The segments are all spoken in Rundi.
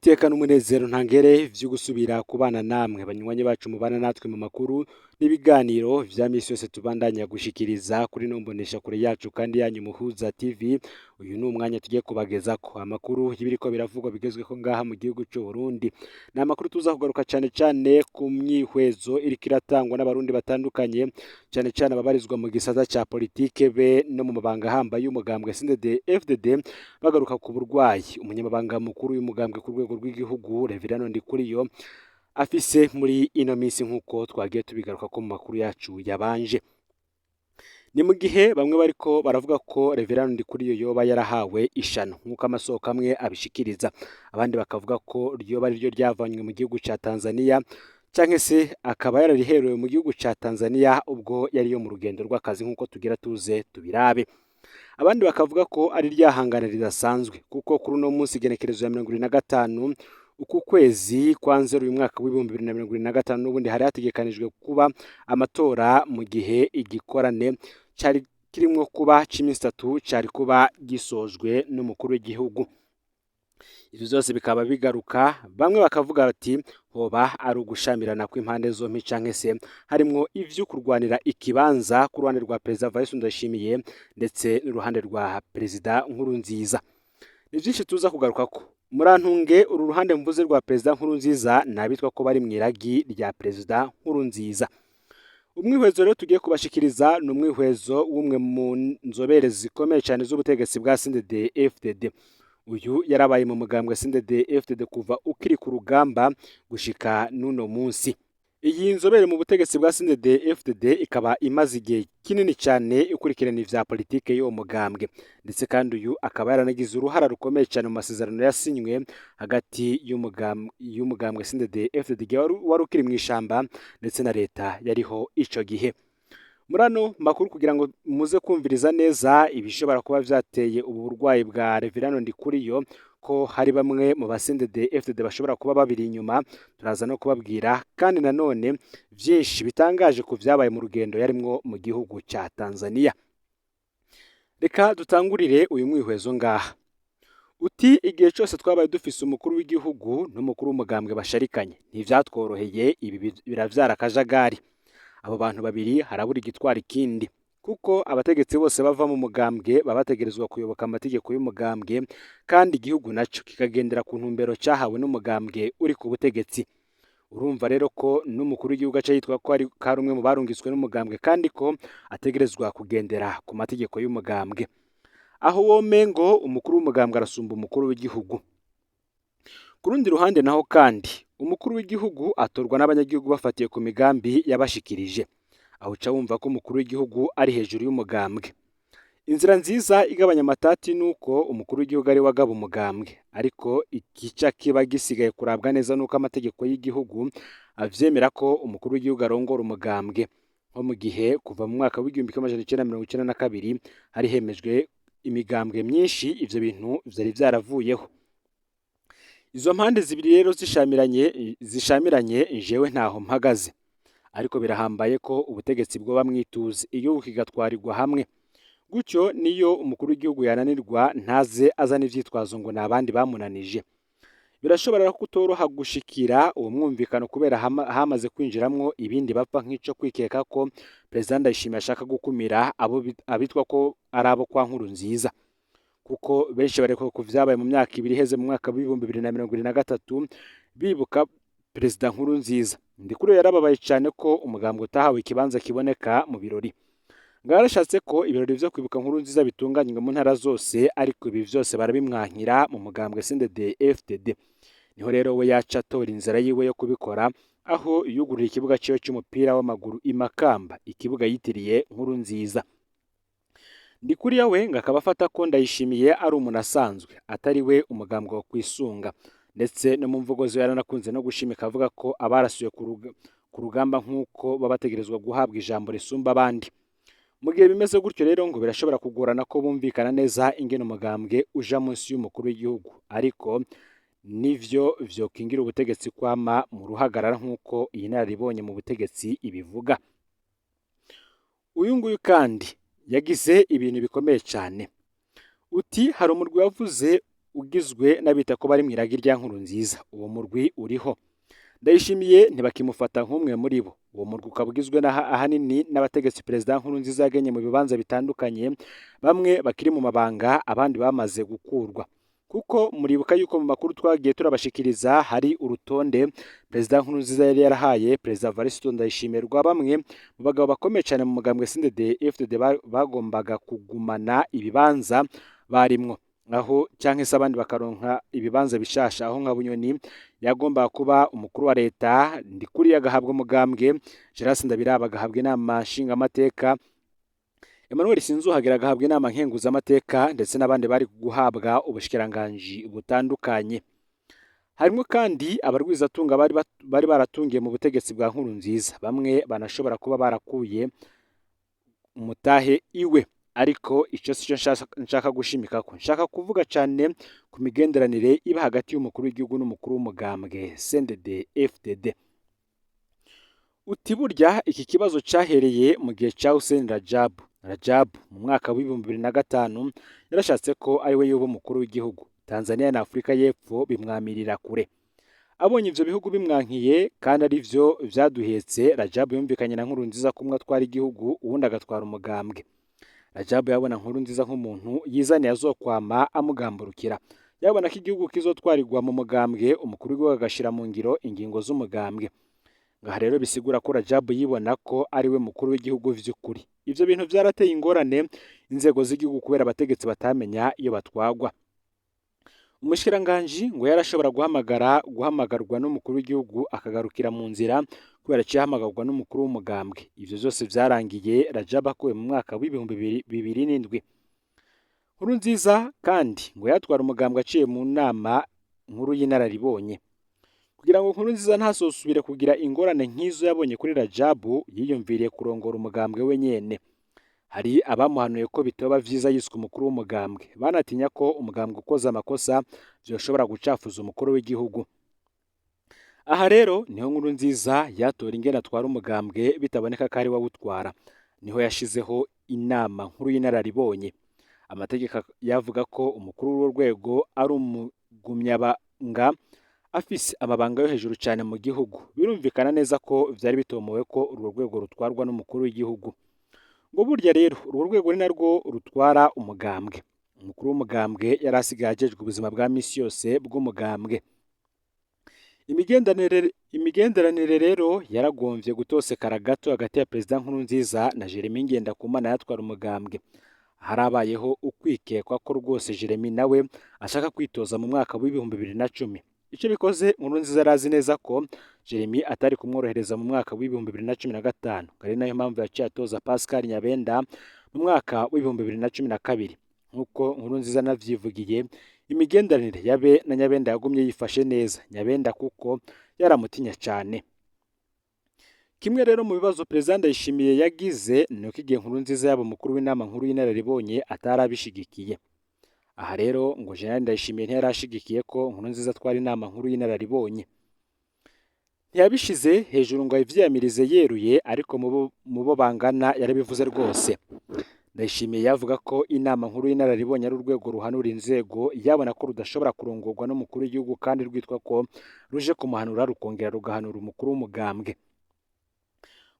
Niteka n'umunezero ntangere vyo gusubira kubana namwe banywanyi bacu mubana natwe mu makuru n'ibiganiro vya misi yose tubandanya gushikiriza kuri ino mboneshakure yacu kandi yanyu Muhuza TV. Uyu ni umwanya tugiye kubagezako amakuru y'ibiriko biravugwa bigezweko ngaha mu gihugu c'u Burundi. Ni amakuru tuza kugaruka cane cane ku myihwezo iriko iratangwa n'abarundi batandukanye, cane cane ababarizwa mu gisata ca politike be no mu mabanga ahambaye y'umugambwe CNDD FDD, bagaruka ku burwayi umunyamabanga mukuru w'umugambwe ku rwego rw'igihugu Reveriyano Ndikuriyo afise muri ino minsi, nk'uko twagiye tubigaruka ko mu makuru yacu yabanje. Ni mu gihe bamwe bariko baravuga ko Reveriyano Ndikuriyo yoba yarahawe ishano, nk'uko amasoko amwe abishikiriza, abandi bakavuga ko ryoba ariryo ryavanywe mu gihugu ca Tanzania, canke se akaba yarariherewe mu gihugu ca Tanzania ubwo yariyo mu rugendo rw'akazi, nk'uko tugira tuze tubirabe. Abandi bakavuga ko ari ryahangana ridasanzwe, kuko kuri uno munsi igenekerezo ya 25 uku kwezi kwa Nzero uyu mwaka w'2025 n'ubundi hari hategekanijwe kuba amatora, mu gihe igikorane cari kirimwo kuba c'iminsi 3 cari kuba gisojwe n'umukuru w'igihugu. Ivyo vyose bikaba bigaruka, bamwe bakavuga bati hoba ari ugushamirana kw'impande zompi, canke se harimwo ivyo kurwanira ikibanza ku ruhande rwa Perezida Evariste Ndayishimiye ndetse n'uruhande rwa Perezida Nkurunziza. Ni vyinshi tuza kugarukako. Murantunge, uru ruhande mvuze rwa Perezida Nkurunziza n'abitwa ko bari mw'iragi rya Perezida Nkurunziza. Umwihwezo rero tugiye kubashikiriza ni umwihwezo w'umwe mu nzobere zikomeye cyane z'ubutegetsi bwa CNDD FDD. Uyu yarabaye mu mugambwe CNDD FDD kuva ukiri ku rugamba gushika n'uno munsi. Iyi nzobere mu butegetsi bwa CNDD FDD ikaba imaze igihe kinini cyane ikurikirana ivya politike y'uwo mugambwe, ndetse kandi uyu akaba yaranagize uruhara rukomeye cyane mu masezerano yasinywe hagati y'umugambwe CNDD FDD igihe wari ukiri mw'ishamba ndetse na leta yariho ico gihe. Muri ano makuru, kugira ngo muze kumviriza neza ibishobora kuba vyateye ubu burwayi bwa Reveriyano Ndikuriyo, ko hari bamwe mu ba CNDD FDD bashobora kuba babiri inyuma, turaza no kubabwira kandi nanone vyinshi bitangaje ku vyabaye mu rugendo yarimwo mu gihugu ca Tanzania. Reka dutangurire uyu mwihwezo ngaha. Uti igihe cose twabaye dufise umukuru w'igihugu n'umukuru w'umugambwe basharikanye, ntivyatworoheye, ibi biravyara akajagari. Abo bantu babiri harabura igitwara ikindi, kuko abategetsi bose bava mu mugambwe baba bategerezwa kuyoboka amategeko y'umugambwe, kandi igihugu naco kikagendera ku ntumbero cahawe n'umugambwe uri ku butegetsi. Urumva rero ko n'umukuru w'igihugu aca yitwa ko ari umwe mu barungitswe n'umugambwe, kandi ko ategerezwa kugendera ku mategeko y'umugambwe. Aho womengo umukuru w'umugambwe arasumba umukuru w'igihugu. Ku rundi ruhande naho kandi, umukuru w'igihugu atorwa n'abanyagihugu bafatiye ku migambi yabashikirije. Aho uca wumva ko umukuru w'igihugu ari hejuru y'umugambwe. Inzira nziza igabanya amatati nuko umukuru w'igihugu ari we agaba umugambwe, ariko ikica kiba gisigaye kurabwa neza nuko amategeko y'igihugu avyemera ko umukuru w'igihugu arongora umugambwe, nko mu gihe kuva mu mwaka w'1992 hari hemejwe imigambwe myinshi, ivyo bintu vyari vyaravuyeho. Izo mpande zibiri rero zishamiranye, jewe ntaho mpagaze, ariko birahambaye ko ubutegetsi bwoba mwituze, igihugu kigatwarirwa hamwe. Gutyo niyo umukuru w'igihugu yananirwa ntaze azana ivyitwazo ngo ni abandi bamunanije. Birashobora kutoroha gushikira uwo mwumvikano kubera hamaze kwinjiramwo ibindi bapfa, nk'ico kwikeka ko Perezida Ndayishimiye ashaka gukumira abo abitwa ko ari abo kwa Nkurunziza, kuko benshi bareko ku vyabaye mu myaka 2 iheze, mu mwaka w'2023, bibuka Perezida Nkurunziza. Ndikuriyo yarababaye cyane ko umugambwe utahawe ikibanza kiboneka mu birori. Ngo yarashatse ko ibirori vyo kwibuka Nkurunziza bitunganywa mu ntara zose, ariko ibi vyose barabimwankira mu mugambwe CNDD FDD. Niho rero we yaca atora inzira yiwe yo kubikora, aho yugurura ikibuga ciwe c'umupira w'amaguru i Makamba, ikibuga yitiriye Nkurunziza. Ndikuriyo we ngo akaba afata ko Ndayishimiye ari umuntu asanzwe, atari we umugambwe wo kwisunga, ndetse no mu mvugo ziwe yaranakunze no gushimika avuga ko abarasuye ku rugamba nk'uko baba bategerezwa guhabwa ijambo risumba abandi. Mu gihe bimeze gutyo rero, ngo birashobora kugorana ko bumvikana neza ingene umugambwe uja munsi y'umukuru w'igihugu, ariko nivyo vyokingira ubutegetsi kwama mu ruhagarara, nk'uko iyi nararibonye mu butegetsi ibivuga. Uyu nguyu kandi yagize ibintu bikomeye cyane. Uti hari umurwi wavuze ugizwe n'abita ko bari mw'iragi rya Nkurunziza. Uwo murwi uriho. Ndayishimiye ntibakimufata nk'umwe muri bo. Uwo murwi ukaba ugizwe ahanini n'abategetsi Perezida Nkurunziza yagenye mu bibanza bitandukanye, bamwe bakiri mu mabanga, abandi bamaze gukurwa. Kuko muribuka yuko mu makuru twagiye turabashikiriza hari urutonde Perezida Nkurunziza yari yarahaye Perezida Evariste Ndayishimiye rwa bamwe mu bagabo bakomeye cyane mu mugambwe CNDD FDD bagombaga kugumana ibibanza barimwo, aho canke se abandi bakaronka ibibanza bishasha, aho nka Bunyoni yagombaga kuba umukuru wa leta, Ndikuriye agahabwa umugambwe, Gerard Ndabiraba agahabwa inama nshingamateka, Emmanuel Sinzohagera agahabwa inama nkenguzamateka, ndetse n'abandi bari guhabwa ubushikiranganji butandukanye. Harimwo kandi abarwizatunga bari baratungiye mu butegetsi bwa Nkurunziza, bamwe banashobora kuba barakuye umutahe iwe. Ariko ico sico nshaka gushimikako. Nshaka kuvuga cane ku migenderanire iba hagati y'umukuru w'igihugu n'umukuru w'umugambwe CNDD FDD. Uti burya iki kibazo cahereye mu gihe ca Hussein Rajab. Rajab mu mwaka w'2005 yarashatse ko ari we yoba umukuru w'igihugu. Tanzania na Afurika y'Epfo bimwamirira kure. Abonye ivyo bihugu bimwankiye kandi ari vyo vyaduhetse, Rajab yumvikanye na Nkurunziza ko umwe atwara igihugu uwundi agatwara umugambwe. Rajab yabona Nkurunziza nk'umuntu yizaniye azokwama amugamburukira. Yabona ko igihugu kizotwarirwa mu mugambwe, umukuru w'igihugu agashira mu ngiro ingingo z'umugambwe. Ngaha rero bisigura ko Rajab yibona ko ari we mukuru w'igihugu vy'ukuri. Ivyo bintu vyarateye ingorane inzego z'igihugu kubera abategetsi batamenya iyo batwagwa. Umushikiranganji ngo yarashobora guhamagarwa n'umukuru w'igihugu akagarukira mu nzira kubera aciye ahamagarwa n'umukuru w'umugambwe. Ivyo vyose vyarangiye Rajab akuwe mu mwaka w'2007. Nkurunziza kandi ngo yatwara umugambwe aciye mu nama nkuru y'inararibonye. Kugira ngo Nkurunziza ntasosubire kugira ingorane nk'izo yabonye kuri Rajabu, yiyumviriye kurongora umugambwe we nyene. Hari abamuhanuye ko bitoba vyiza yiswe umukuru w'umugambwe, banatinya ko umugambwe ukoze amakosa vyoshobora gucafuza umukuru w'igihugu. Aha rero niho Nkurunziza yatora ingene atwara umugambwe bitaboneka ko ari we awutwara. Niho yashizeho inama nkuru y'inararibonye. Amategeko yavuga ko umukuru w'urwo rwego ari umugumyabanga afise amabanga yo hejuru cyane mu gihugu. Birumvikana neza ko vyari bitomowe ko urwo rwego rutwarwa n'umukuru w'igihugu. Ngo burya rero urwo rwego ni narwo rutwara umugambwe. Umukuru w'umugambwe yari asigaye ajejwe ubuzima bwa misi yose bw'umugambwe. Imigenderanire rero yaragomvye gutosekara gato hagati ya Perezida Nkurunziza na Jeremy Ngendakumana yatwara umugambwe. Harabayeho ukwikekwa ko rwose Jeremy nawe ashaka kwitoza mu mwaka w'2010. Ico bikoze, Nkurunziza yarazi neza ko Jeremy atari kumworohereza mu mwaka w'2015, ari nayo mpamvu yaciye atoza Pascal Nyabenda mu mwaka w'2012. Nk'uko Nkurunziza anavyivugiye, imigenderanire yabe na Nyabenda yagumye yifashe neza, Nyabenda kuko yaramutinya cane. Kimwe rero mu bibazo Perezida Ndayishimiye yagize ni uko igihe Nkurunziza yaba umukuru w'inama nkuru y'inararibonye atarabishigikiye. Aha rero ngo Jenerali Ndayishimiye ntiyarashigikiye ko Nkurunziza atwara inama nkuru y'inararibonye. Ntiyabishize hejuru ngo abivyiyamirize yeruye, ariko mu bo bangana yarabivuze rwose. Ndayishimiye yavuga ko inama nkuru y'inararibonye ari urwego ruhanura inzego, yabona ko rudashobora kurongorwa n'umukuru w'igihugu kandi rwitwa ko ruje kumuhanura rukongera rugahanura umukuru w'umugambwe.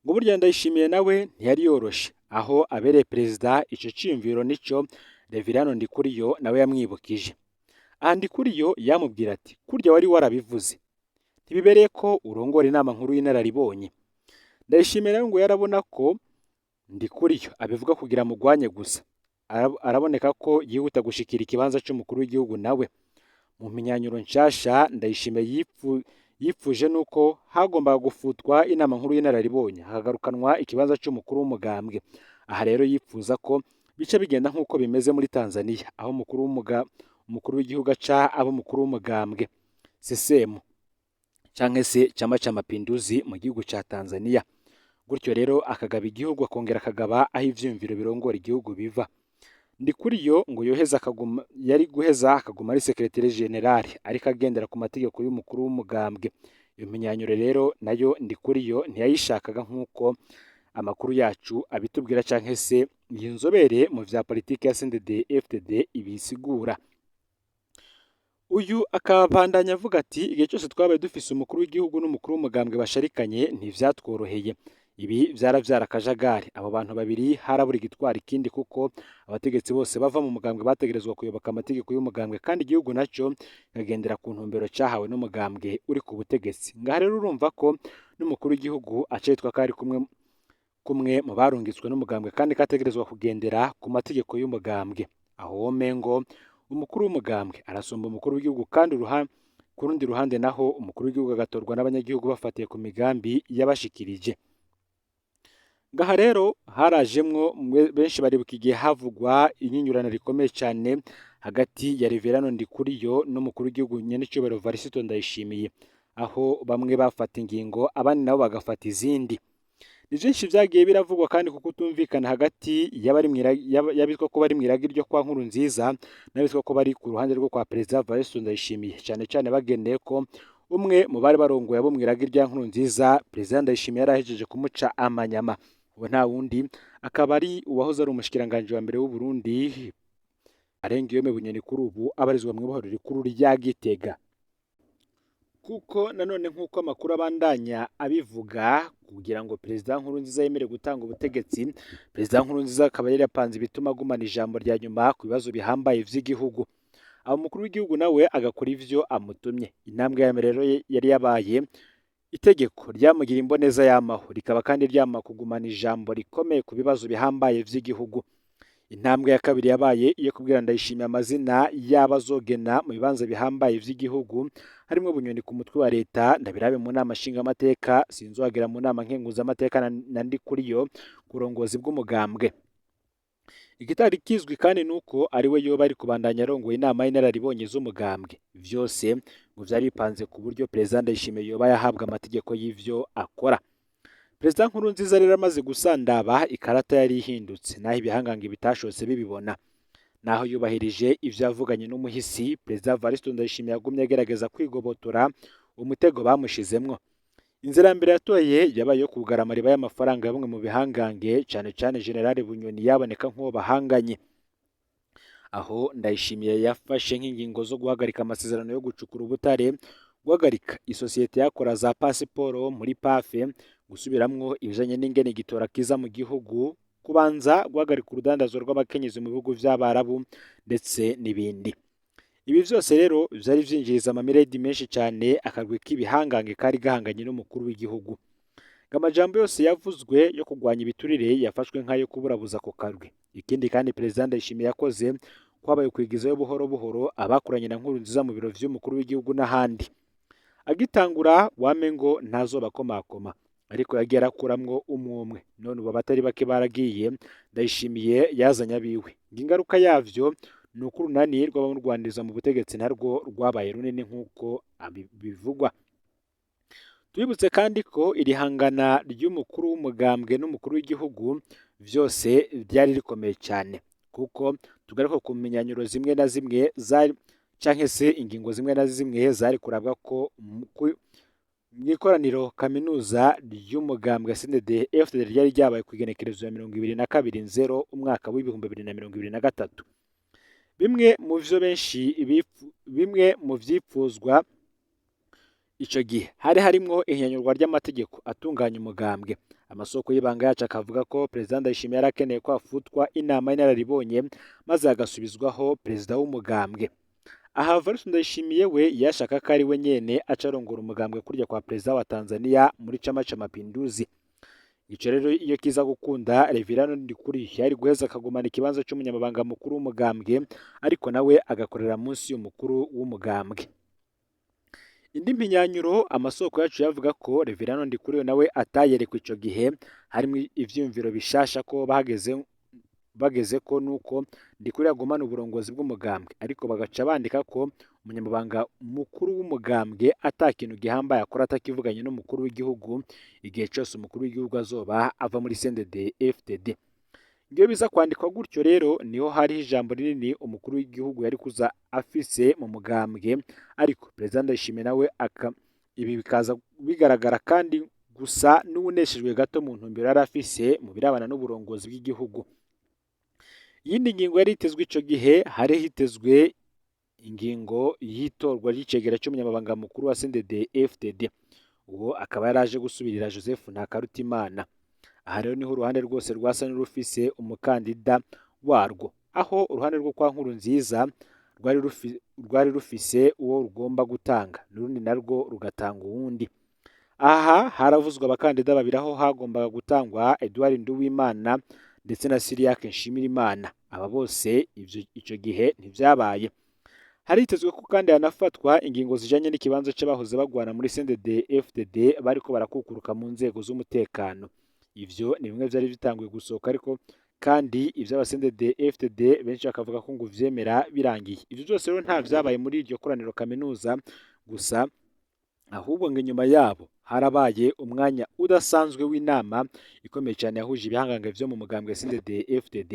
Ngo burya Ndayishimiye nawe ntiyari yoroshe, aho abereye perezida ico ciyumviro nico Reveriyano Ndikuriyo nawe yamwibukije. Aha Ndikuriyo yamubwira ati: kurya wari warabivuze, ntibibereye ko urongora inama nkuru y'inararibonye. Ndayishimiye nawe ngo yarabona ko Ndikuriyo abivuga kugira mugwanye gusa. Araboneka ko yihuta gushikira ikibanza c'umukuru w'igihugu nawe. Mu mpinyanyuro nshasha Ndayishimiye yipfuje nuko hagombaga gufutwa inama nkuru y'inararibonye, hakagarukanwa ikibanza c'umukuru w'umugambwe. Aha rero yipfuza ko bice bigenda nk'uko bimeze muri Tanzania, aho umukuru w'igihugu aca aba umukuru w'umugambwe CCM canke se Chama cha Mapinduzi mu gihugu ca Tanzania. Gutyo rero akagaba igihugu akongera akagaba aho ivyiyumviro birongora igihugu biva. Ndikuriyo ngo yoheza akaguma, yari guheza akaguma ari secrétaire général ariko agendera ku mategeko y'umukuru w'umugambwe. Iyo mpinyanyuro rero nayo Ndikuriyo ntiyayishakaga nk'uko amakuru yacu abitubwira canke se iyi nzobere mu vya politiki ya CNDD FDD ibisigura. Uyu akabandanya avuga ati igihe cyose twabaye dufise umukuru w'igihugu n'umukuru w'umugambwe basharikanye ntivyatworoheye. Ibi vyaravyara akajagari. Abo bantu babiri harabura igitwara ikindi kuko abategetsi bose bava mu mugambwe bategerezwa kuyoboka amategeko y'umugambwe kandi igihugu naco kikagendera ku ntumbero cahawe n'umugambwe uri ku butegetsi. Ngaha rero urumva ko n'umukuru w'igihugu aca yitwa ko ari kumwe mu barungitswe n'umugambwe kandi kategerezwa kugendera ku mategeko y'umugambwe. Aho womengo umukuru w'umugambwe arasumba umukuru w'igihugu kandi ku rundi ruhande naho umukuru w'igihugu agatorwa n'abanyagihugu bafatiye ku migambi yabashikirije. Ngaha rero harajemwo benshi baribuka igihe havugwa inyinyurana rikomeye cyane hagati ya Reverano Ndikuriyo n'umukuru w'igihugu nyenicubahiro Varisito Ndayishimiye, aho bamwe bafata ingingo abandi nabo bagafata izindi. Ni vyinshi vyagiye biravugwa kandi kuko utumvikana hagati y'abitwa ko bari mw'iragi ryo kwa Nkurunziza n'abitwa ko bari ku ruhande rwo kwa Perezida Varisito Ndayishimiye, cyane cyane bagendeye ko umwe mu bari barongoye abo mw'iragi rya Nkurunziza Perezida Ndayishimiye yarahejeje kumuca amanyama. Uwo nta wundi akaba ari uwahoze ari umushikiranganji wa mbere w'u Burundi Arengiyome Bunyoni, kuri ubu abarizwa mw'ibohero rikuru rya Gitega. Kuko nanone nk'uko amakuru abandanya abivuga, kugira ngo Perezida Nkurunziza yemere gutanga ubutegetsi, Perezida Nkurunziza akaba yari yapanze ibituma agumana ijambo rya nyuma ku bibazo bihambaye vy'igihugu. Abo mukuru w'igihugu nawe agakora ivyo amutumye. Intambwe ya mbere rero yari yabaye itegeko ryamugira imboneza yamaho, rikaba kandi ryama kugumana ijambo rikomeye ku bibazo bihambaye vy'igihugu. Intambwe ya kabiri yabaye iyo kubwira Ndayishimiye amazina y'abazogena mu bibanza bihambaye vy'igihugu, harimo Bunyoni ku mutwe wa leta, Ndabirabe mu nama nshingamateka, Sinzohagera mu nama nkenguzamateka na Ndikuriyo ku burongozi bw'umugambwe. Igitari kizwi kandi nuko ari we yoba ari kubandanya arongoye inama y'inararibonye z'umugambwe. Vyose ngo vyari bipanze ku buryo Perezida Ndayishimiye yoba yahabwa amategeko y'ivyo akora. Perezida Nkurunziza rero amaze gusandaba ikarata yari ihindutse, naho ibihangange bitashotse bibibona. Naho yubahirije ivyo yavuganye n'umuhisi, Perezida Varisito Ndayishimiye yagumye agerageza kwigobotora umutego bamushizemwo. Inzira ya mbere yatoye yabaye iyo kugara amariba y'amafaranga ya bamwe mu bihangange, cane cane General Bunyoni yaboneka nk'uwo bahanganye. Aho Ndayishimiye yafashe nk'ingingo zo guhagarika amasezerano yo gucukura ubutare, guhagarika isosiyete yakora za pasiporo muri PAFE, gusubiramwo ibijanye n'ingene igitora kiza mu gihugu, kubanza guhagarika urudandazo rw'abakenyezi mu bihugu vy'Abarabu ndetse n'ibindi. Ibi vyose rero vyari vyinjiriza amamiredi menshi cane akarwi k'ibihangange kari gahanganye n'umukuru w'igihugu. Amajambo yose yavuzwe yo kurwanya ibiturire yafashwe nk'ayo kuburabuza ako karwi. Ikindi kandi Perezida Ndayishimiye yakoze kwabaye kwigizayo buhoro buhoro abakoranye na Nkurunziza mu biro vy'umukuru w'igihugu n'ahandi. Agitangura wame ngo ntazobakomakoma, ariko yagiye arakuramwo umwe umwe. None ubu abatari bake baragiye, Ndayishimiye yazanye abiwe. Ingaruka yavyo ni uko urunani rw'abamurwaniriza mu butegetsi narwo rwabaye runini nk'uko bivugwa. Tubibutse kandi ko iri hangana ry'umukuru w'umugambwe n'umukuru w'igihugu vyose ryari rikomeye cyane, kuko tugaruka ku menyanyuro zimwe na zimwe zari canke se ingingo zimwe na zimwe zari kurabwa ko mw'ikoraniro kaminuza ry'umugambwe CNDD-FDD ryari ryabaye ku igenekerezo ya 22 Nzero umwaka w'2023. Bimwe mu vyo benshi bimwe mu vyipfuzwa ico gihe hari harimwo ihinyanyurwa ry'amategeko atunganya umugambwe. Amasoko y'ibanga yacu akavuga ko Perezida Ndayishimiye yari akeneye ko hafutwa inama y'inararibonye maze hagasubizwaho perezida w'umugambwe. Aha Evariste Ndayishimiye we yashaka ko ari we nyene aca arongora umugambwe kurya kwa perezida wa Tanzania muri Chama cha Mapinduzi. Ico rero iyo kiza gukunda, Reverano Ndikuriyo yari guheza akagumana ikibanza c'umunyamabanga mukuru w'umugambwe, ariko nawe agakorera munsi y'umukuru w'umugambwe. Indi mpinyanyuro amasoko yacu yavuga ko Reverano Ndikuriyo nawe atayerekwa ico gihe, harimwo ivyiyumviro bishasha ko bageze ko nuko Ndikuriyo agumana uburongozi bw'umugambwe, ariko bagaca bandika ko umunyamabanga mukuru w'umugambwe ata kintu gihambaye akora atakivuganye n'umukuru w'igihugu igihe cose umukuru w'igihugu azoba ava muri CNDD-FDD. Iyo biza kwandikwa gutyo rero niho hariho ijambo rinini umukuru w'igihugu yari kuza afise mu mugambwe, ariko Perezida Ndayishimiye nawe ibi bikaza bigaragara kandi gusa n'uwuneshejwe gato mu ntumbero yari afise mu birabana n'uburongozi bw'igihugu. Iyindi ngingo yari itezwe ico gihe, hari hitezwe ingingo y'itorwa ry'icegera c'umunyamabanga mukuru wa CNDD FDD, uwo akaba yaraje gusubirira Joseph Ntakarutimana. Aha rero niho uruhande rwose rwasa n'urufise umukandida warwo, aho uruhande rwo kwa Nkurunziza rwari rufise uwo rugomba gutanga, n'urundi narwo rugatanga uwundi. Aha haravuzwe abakandida babiri, aho hagombaga gutangwa Edouard Nduwimana ndetse na Cyriaque Nshimirimana. Aba bose ivyo ico gihe ntivyabaye. Haritezwe ko kandi hanafatwa ingingo zijanye n'ikibanza c'abahoze bagwana muri CNDD FDD bariko barakukuruka mu nzego z'umutekano. Ivyo ni bimwe vyari bitanguye gusohoka, ariko kandi ivy'aba CNDD FDD benshi bakavuga ko ngo vyemera birangiye. Ivyo vyose rero nta vyabaye muri iryo koraniro kaminuza gusa, ahubwo ngo inyuma yabo harabaye umwanya udasanzwe w'inama ikomeye cyane yahuje ibihangange vyo mu mugambwe CNDD FDD,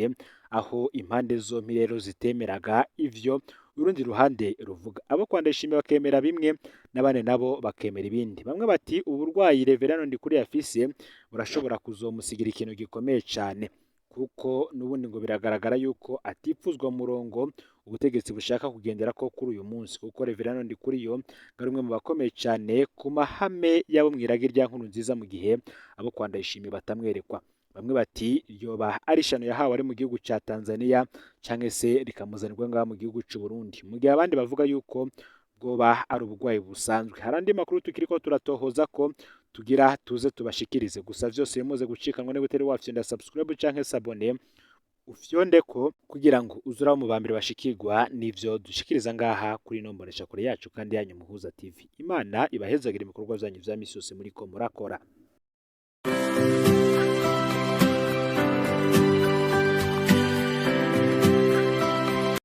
aho impande zompi rero zitemeraga ivyo urundi ruhande ruvuga. Abo kwa Ndayishimiye bakemera bimwe, n'abandi nabo bakemera ibindi. Bamwe bati uburwayi Reverend Ndikuriyo afise burashobora kuzomusigira ikintu gikomeye cyane, kuko n'ubundi ngo biragaragara yuko atipfuzwa mu murongo ubutegetsi bushaka kugendera ko kuri uyu munsi, kuko Reverend Ndikuriyo ari umwe mu bakomeye cyane ku mahame y'abo mw'irage rya Nkurunziza, mu gihe abo kwa Ndayishimiye batamwerekwa. Bamwe bati ryoba ari ishano yahawe ari mu gihugu ca Tanzania, canke se rikamuzanirwa ngaha mu gihugu c'u Burundi, mu gihe abandi bavuga yuko bwoba ari uburwayi busanzwe. Hari andi makuru tukiriko turatohoza ko tugira tuze tubashikirize, gusa vyose bimuze gucikanwa niba utari wafyonda subscribe canke s'abonner, ufyonde ko kugira ngo uze uraba mu ba mbere bashikirwa n'ivyo dushikiriza ngaha kuri ino mboneshakure yacu kandi yanyu Muhuza TV. Imana ibahezagire ibikorwa vyanyu vya misi yose muriko murakora.